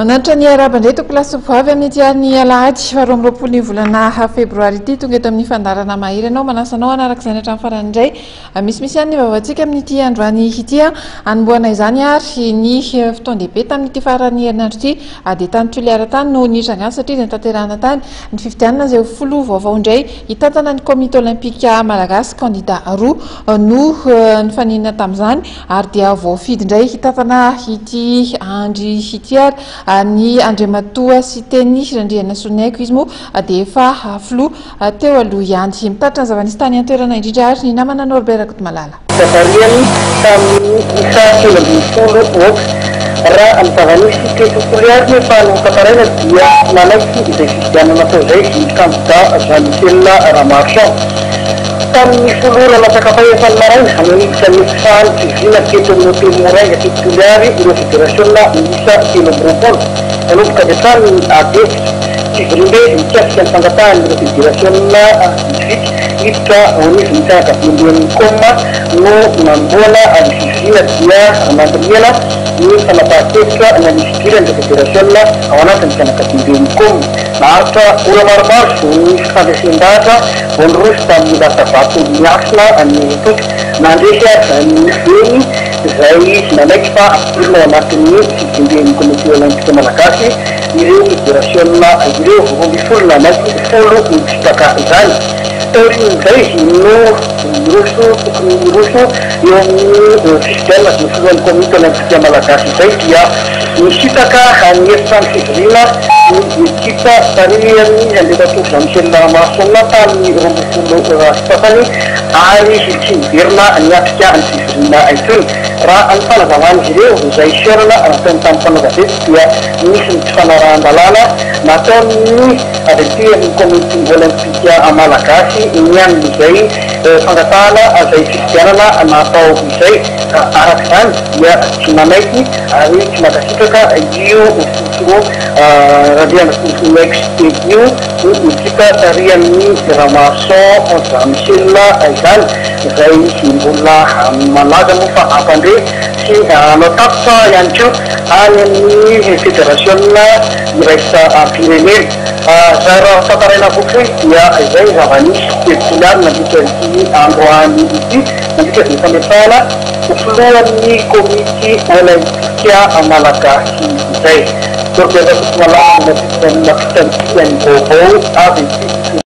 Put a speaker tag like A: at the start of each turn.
A: Mananatra ny arahaba indray tompolahy sy vavy amin'ity alin'ny alahady faha 22 ny volana febroary ity. Tonga eto amin'ny fandaharana Mahery ianao, manasa anao hanaraka izany hatramin'ny farany indray. Misimisy ihany ny vaovaontsika amin'ity androany ity. Hanombohana izany ary ny fotoan-dehibe tamin'ity faran'ny herinandro ity dia tany Toliara tany no nitrangany satria dia notanterahina tany ny fifidianana izay ho filoha vaovao indray hitantana ny komity olympika malagasy. Kandida roa no nifaninana tamin'izany ary dia voafidy indray hitantana ity andry ity ary ny Andriamatoa Siteny Randrianasoniaiko. Izy moa dia efa filoha teo aloha ihany. Mitatitra ny zava-nisy tany an-toerana indrindra ary ny namana Norbert Rakotomalala.
B: Zavariany tamin'ny isa 13 aoka. Raha ny zava-nisy teto Toliary nefa no tantaraina dia nanaiky izay fifidianana natao izay ny kandida Jean Michel Ramaroson. Tamin'ny 10 ora latsaka fahefany maraina no niditra ny trano fivoriana teto amin'ny hotely Morainga teto Toliary ireo federasiona miisa 23. Nanomboka avy hatrany ny ady hevitra. Fivoriambe mikasika ny fangatahan'ireo federasiona vitsivitsy hiditra ao anivon'ny fianakaviamben'ny Com no nanombohana ny fivoriana dia nandinihana ny fanapahan-kevitra ny amin'ny fidiran'ireo federasiona ao anatin'ny fianakaviamben'ny Com. Naharitra ora maromaro ny fifandresen-dahatra vao niroso tamin'ny latsa-bato miafina ny roa tonta. Nandresy aza ny Eny izay nanaiky fa ampidirina ao anatin'ny fivoriamben'ny Komity Olympika Malagasy ireo federasiona ireo. 12 nanaiky, 10 nitsipaka izany. Taorian'izay no niroso tokony hiroso eo amin'ny fifidianana izay filohan'ny Komity Olympika Malagasy izay dia nisintaka ny efitrano fivoriana ny ekipa tarihan'ny Andriamatoa Jean Michel Ramaroson tamin'ny 12 ora sy tapany ary tsy niverina niatrika ny fivoriana intsony. Raha ny fanazavan'izy ireo izay fihaonana nataony tamin'ny mpanao gazety dia nisy ny tsy fanarahan-dalàna nataon'ny avy aty amin'ny Komity Olympika Malagasy ny amin'izay fangatahana izay fifidianana natao izay ka araka izany dia tsy manaiky ary tsy mankasitraka io filoha Randrianasolofonaiky io ny ekipa tarihan'ny Ramaroson Jean Michel izany izay mbola malaza moa fa hampandre sy hanao tatitra ihany koa any amin'ny federasiona iraisam-pirenena. Raha tantaraina fohifohy dia izay ny zava-nisy teto Toliary nandritra ity androany ity nandritra izay fametrahana ho filohan'ny komity olympika malagasy izay. Norbert Rakotomalala no nampita ny vaovao avy ety.